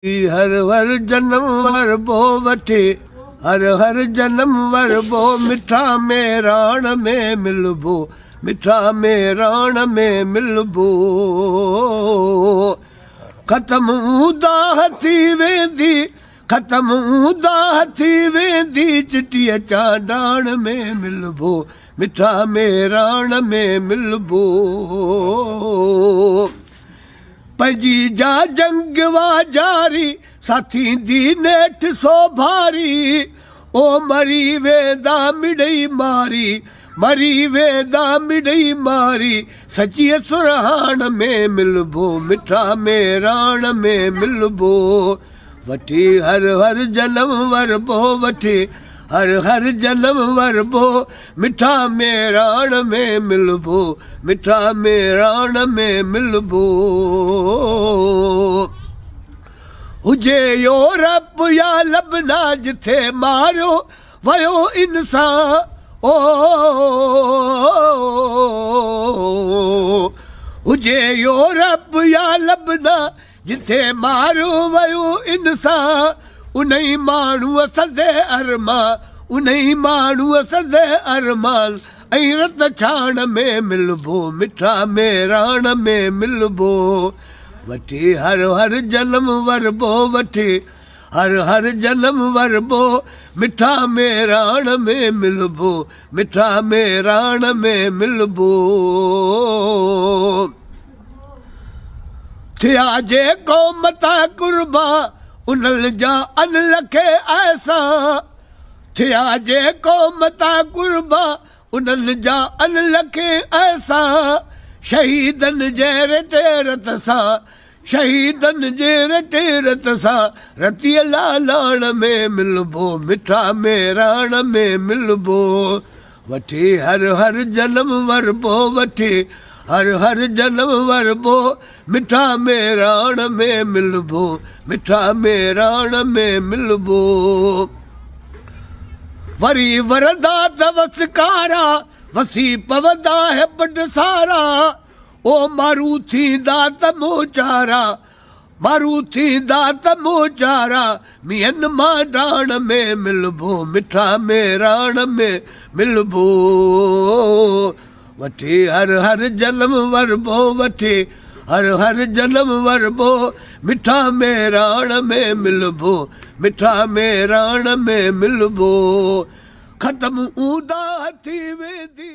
هر هر جنم وربو وٺي هر هر جنم وربو مٺا ميراڻ ۾ ملبو مٺا ميراڻ ۾ ملبو ختم اونداهه ٿي ويندي ختم اونداهه ٿي ويندي چٽيء چانڊاڻ ۾ ملبو مٺا ميراڻ ۾ ملبو. پنهنجي جا جنگ وا جاري، سا ٿيندي نيٺ سوڀاري. او مري ويندا مڙئي ماري، مري ويندا مڙئي ماري. سچيء سرهاڻ ۾ ملبو، مٺا ميراڻ ۾ ملبو. وٺي هر هر جنم وربو، وٺي هر هر جنم وربو. مٺا ميراڻ ۾ ملبو، مٺا ميراڻ ۾ ملبو. هجي يورپ يا لبنا جٿي ماريو ويو انسان او، هجي يورپ يا لبنا جٿي ماريو ويو انسان، انهي ماڻهوء سندي ارمان، انهي ماڻهوء سندي ارمان ۽ رت ڇاڻ ۾ ملبو، مٺا ميراڻ ۾ ملبو. وٺي هر هر جنم وربو، وٺي هر هر جنم وربو، مٺا ميراڻ ۾ ملبو، مٺا ميراڻ ۾ ملبو. ٿيا جي قوم تان قربان، انهن جا ان لکي احسان. ٿيا جي قوم تان قربان، انهن جا ان لکي احسان. شهيدن جي رٽي رت سان، شهيدن جي رٽي رت سان، رتيء لالاڻ ۾ ملبو، مٺا ميراڻ ۾ ملبو. وٺي هر هر جنم وربو، وٺي هر هر جنم وربو، مٺا ميراڻ ۾ ملبو، مٺا ميراڻ ۾ ملبو. وري ورندا ته وسڪارا، وسي پوندا هيبٽ سارا. او مارو ٿيندا ته موچارا، مارو ٿيندا ته موچارا، مينهن مانڊاڻ ۾ ملبو، مٺا ميراڻ ۾ ملبو. وٺي هر هر جنم وربو، وٺي هر هر جنم وربو، مٺا ميراڻ ۾ ملبو، مٺا ميراڻ ۾ ملبو. ختم اونداهه ٿي ويندي.